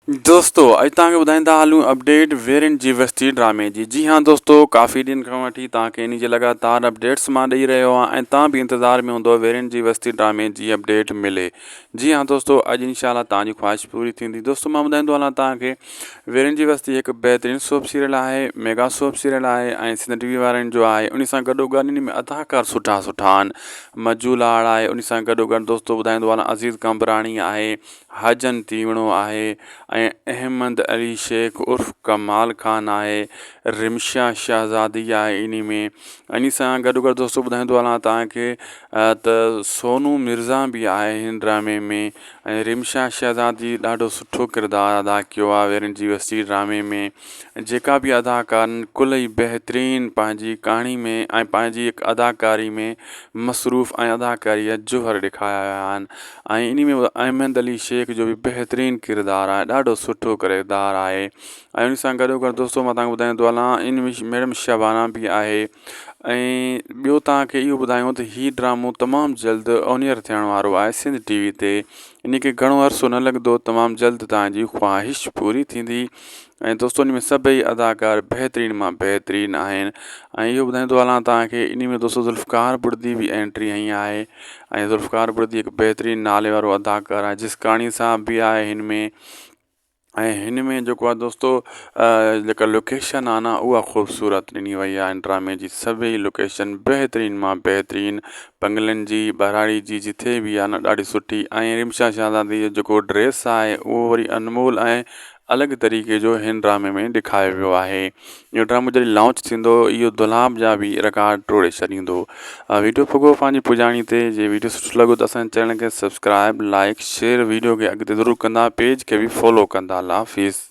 دوستو اڄ توهان کي ٻڌائيندا هلون اپڊيٽ ويرين جي وستي ڊرامي جي جي ها دوستو ڪافي ڏينهن کان وٺي توهان کي انهي جي لڳاتار اپڊيٽس مان ڏئي رهيو آهيان ۽ توهان به انتظار ۾ هوندو ويرين جي وستي ڊرامي جي اپڊيٽ ملي جي ها دوستو اڄ انشاء الله توهان جي خواهش پوري ٿيندي دوستو مان ٻڌائيندو هلان توهان کي ويرين جي وستي هڪ بهترين سوپ سيريل آهي ميگا سوپ سيريل آهي ۽ سنڌ ٽي وي وارن جو آهي انهي سان گڏو گڏ انهي ۾ اداڪار سٺا سٺا آهن مجو لاڙ آهي انهي سان گڏو گڏ دوستو ٻڌائيندو هلان عزيز قمبراڻي آهي حاجن تيوڻو آهي ۽ احمد علي شيخ عرف ڪمال خان آهي رمشا شهزادي آهي انهي ۾ انهي سان گڏو گڏ دوستو ٻڌائيندو هلان توهان کي ته سونو مرزا به آهي هن ڊرامي ۾ ۽ رمشا شهزادي ڏاڍو سٺو ڪردار ادا ڪيو آهي ويرن جي وستي ڊرامي ۾ جيڪا به اداڪار ڪل ئي بهترين پنهنجي ڪهاڻي ۾ ۽ پنهنجي اداڪاري ۾ مصروف ۽ اداڪاري جا جوهر ڏيکاريا ويا آهن ۽ انهي ۾ احمد علي شيخ جو به بهترين ڪردار آهي ڏاڍو سٺو ڪردار آهي ۽ ان سان گڏو گڏ دوستو مان توهان کي ٻڌائيندو هلان ان ۾ ميڊم شبانه به آهي ۽ ٻيو توهان کي اهو ٻڌايون ته هي ڊرامو تمام جلد آنيئر ٿيڻ وارو آهي سنڌ ٽي وي تي ان کي گهڻو عرصو نه لڳندو تمام جلد توهان جي خواهش پوري ٿيندي ۽ دوستو ان ۾ سڀئي اداڪار بهترين مان بهترين آهن ۽ اهو ٻڌائيندو هلان توهان کي ان ۾ دوستو ذوالفقار بڙدي به انٽري هنئي آهي ۽ ذوالفقار بڙدي هڪ بهترين نالي وارو اداڪار آهي جسڪاڻي صاحب به آهي هن ۾ ۽ هن ۾ جيڪو آهي دوستو جيڪا لوڪيشن آهي نه اها خوبصورت ڏني وئي آهي هن ڊرامي جي سڀئي لوڪيشن بهترين مان بهترين بنگلن جي ٻهراڙي جي جٿي به آهي نه ڏاڍي سٺي ۽ رمشا شهزادي جو جيڪو ڊريس آهي اهو وري انمول ۽ الڳ طريقي جو هن ڊرامي ۾ ڏيکاريو ويو آهي اهو ڊرامو جڏهن لانچ ٿيندو اهو دولاب جا به رڪارڊ ٽوڙي ڇڏيندو ويڊيو پڳو پنهنجي پڄاڻي تي جي ويڊيو سٺو لڳو ته اسان جي چينل کي سبسڪرائب لائڪ شيئر ويڊيو کي اڳتي ضرور ڪندا پيج کي به فالو ڪندا الله حافظ.